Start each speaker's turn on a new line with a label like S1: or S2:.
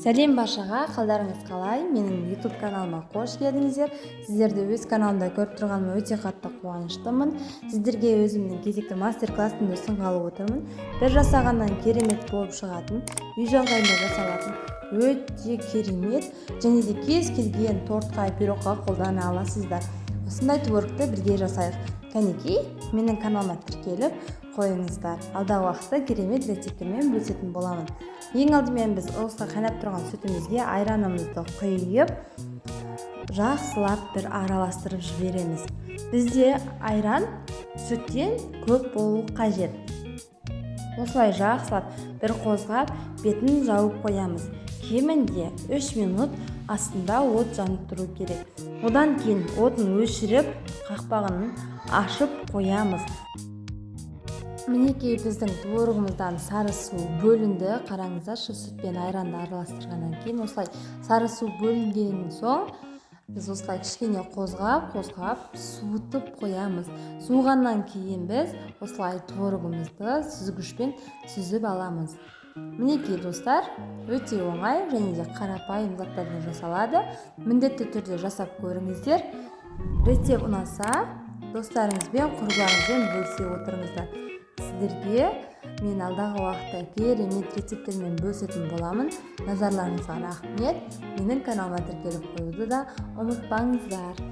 S1: Сәлем баршаға! Қалдарыңыз қалай? Менің YouTube каналыма қош келдіңіздер! Сіздерді өз каналымда көріп тұрғаныма өте қатты қуаныштымын. Сіздерге өзімнің кезекті мастер классымды ұсынғалы отырмын. Бір жасағаннан керемет болып шығатын, үй жағдайында жасалатын, өте керемет және де кез келген тортқа, пирогқа қолдана аласыздар. Осындай творогты бірге жасайық. Кәнекей, менің каналыма тіркеліп қойыңыздар. Алдағы уақытта керемет рецепттермен бөлісетін боламын. Ең алдымен біз ылысқа қайнап тұрған сүтімізге айранымызды құйып, жақсылап бір араластырып жібереміз. Бізде айран сүттен көп болу қажет. Осылай жақсылап бір қозғап, бетін жауып қоямыз. Кемінде 3 минут астында от жанып тұру керек. Одан кейін отын өшіріп, қақпағын ашып қоямыз. Мінекей, біздің творогымыздан сары су бөлінді. Қараңыздаршы, сүт пен айранды араластырғаннан кейін осылай сары су бөлінген соң, біз осылай кішкене қозғап қозғап суытып қоямыз. Суығаннан кейін біз осылай творогымызды сүзгішпен сүзіп аламыз. Мінекей, достар, өте оңай және де қарапайым заттардан жасалады. Міндетті түрде жасап көріңіздер. Рецепт ұнаса, достарыңызбен, құрбыларыңызбен бөлісе отырыңыздар. Сіздерге мен алдағы уақытта керемет рецепттермен бөлісетін боламын. Назарларыңызға рахмет! Менің каналыма тіркеліп қоюды да ұмытпаңыздар.